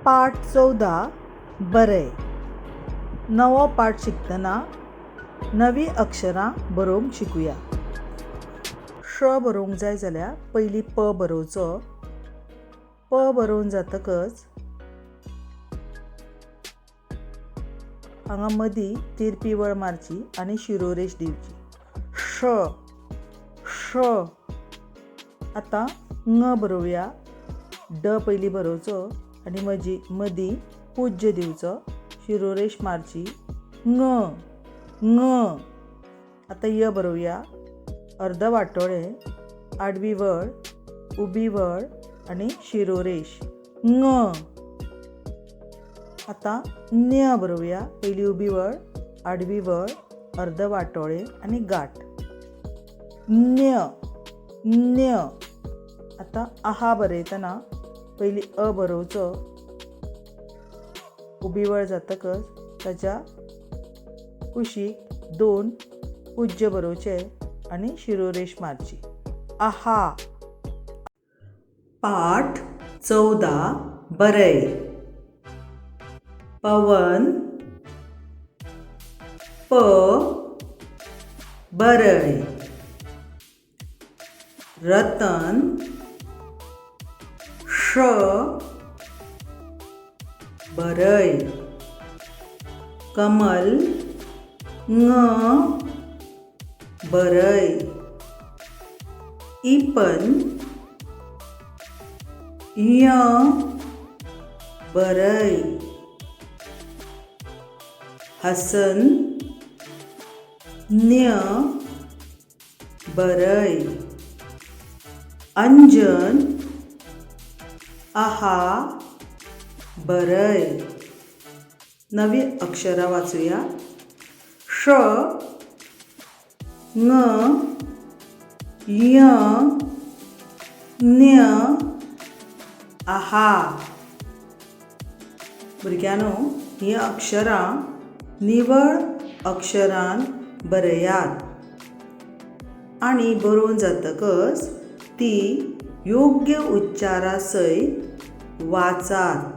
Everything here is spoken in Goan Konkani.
पाठ 14 बरय. नवो पाठ शिकतना नवीं अक्षरां बरोवंक शिकुया. श बरोवंक जाय जाल्यार पयलीं प बरोवचो. प बरोवन जातकच हांगा मदीं तिरपी वळ मारची आनी शिरोरेश दिवची. श श. आतां ङ बरोवया. ड पयलीं बरोवचो आनी मदीं पूज्य दिवचो, शिरोरेश मारची. ङ ङ. आतां य बरोवया. अर्द वाटोळें, आडवी वळ, उबी वळ आनी शिरोरेश. ङ. आतां न्य बरोवया. पयली उबी वळ, आडवी वळ, अर्द वाटोळें आनी गांठ. न्य न्य. आतां आहा बरयतना पयलीं अ बरोवचो, उबी वळ जातकच ताच्या कुशीक 2 पूज्य बरोवचे आनी शिरोरेश मारची. आहा. पाठ 14 बरय. पवन प बरय. रतन श बरय. कमल ङ बरय. इपन य बरय. हसन न्य बरय. अंजन आहा बरय. नवी अक्षरां वाचुया. श ङ य न्य आहा. भुरग्यांनो, हीं अक्षरां निवळ अक्षरान बरयात आनी बरोवन जातकच ती योग्य उच्चारा सयत वाचात.